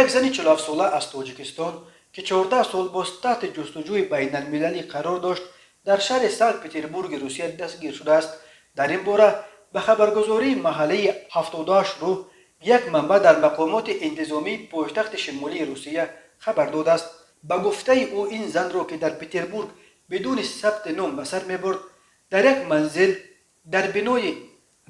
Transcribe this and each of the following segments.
Як зани 47сола аз Тоҷикистон, ки 14 сол боз таҳти ҷустуҷӯи байналмилалӣ қарор дошт, дар шаҳри Санкт Петербурги Русия дастгир шудааст. Дар ин бора ба хабаргузории маҳаллии 78 ру як манбаъ дар мақомоти интизомии пойтахти шимолии Русия хабар додааст. Ба гуфтаи ӯ, ин занро, ки дар Петербург бидуни сабти ном ба сар мебурд, дар як манзил дар бинои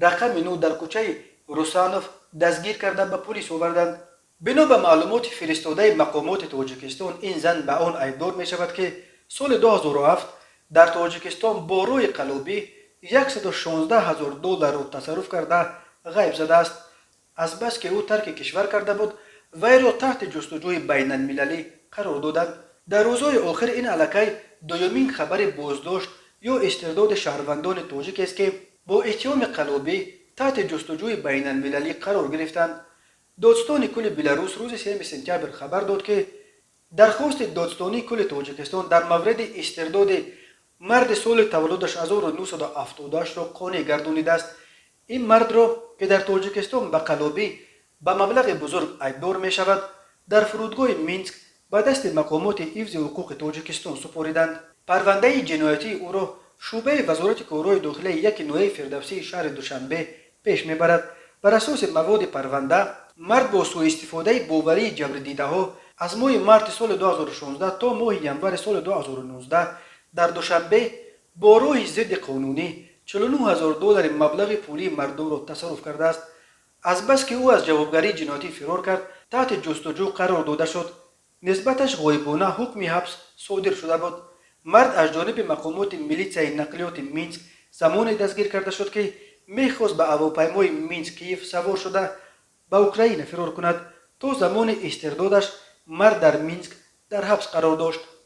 рақами 9 дар кӯчаи Русанов дастгир карда, ба пулис оварданд. Бино ба маълумоти фиристодаи мақомоти Тоҷикистон, ин зан ба он айбдор мешавад, ки соли 2007 дар Тоҷикистон бо роҳи қаллобӣ 116 ҳазор долларро тасарруф карда, ғайб задааст. Азбаски ӯ тарки кишвар карда буд, вайро таҳти ҷустуҷӯи байналмилалӣ қарор доданд. Дар рӯзҳои охир ин аллакай дуюмин хабари боздошт ё истирдоди шаҳрвандони тоҷикест, ки бо иттиҳоми қаллобӣ таҳти ҷустуҷӯи байналмилалӣ қарор гирифтанд. Додситони кулли Беларус рӯзи 3 сентябр хабар дод, ки дархости Додситонии кулли Тоҷикистон дар мавриди истирдоди марди соли таваллудаш 1978-ро қонеъ гардонидааст. Ин мардро, ки дар Тоҷикистон ба қаллобӣ ба маблағи бузург айбдор мешавад, дар фурудгоҳи Минск ба дасти мақомоти ҳифзи ҳуқуқи Тоҷикистон супориданд. Парвандаи ҷиноятии ӯро шӯъбаи Вазорати корҳои дохилаи яки ноҳияи Фирдавсии шаҳри Душанбе пеш мебарад. Бар асоси маводи парванда, мард бо сӯистифодаи боварии ҷабрдидаҳо аз моҳи марти соли 2016 то моҳи январи соли 2019 дар Душанбе бо роҳи зидди қонунӣ 49 ҳазор доллари маблағи пулии мардумро тасарруф кардааст. Азбаски ӯ аз ҷавобгарии ҷиноятӣ фирор кард, таҳти ҷустуҷӯ қарор дода шуд. Нисбаташ ғоибона ҳукми ҳабс содир шуда буд. Мард аз ҷониби мақомоти милитсияи нақлиёти Минск замоне дастгир карда шуд, ки мехост ба ҳавопаймои Минск Киев савор шуда, ба Украина фирор кунад. То замони истирдодаш мард дар Минск дар ҳабс қарор дошт.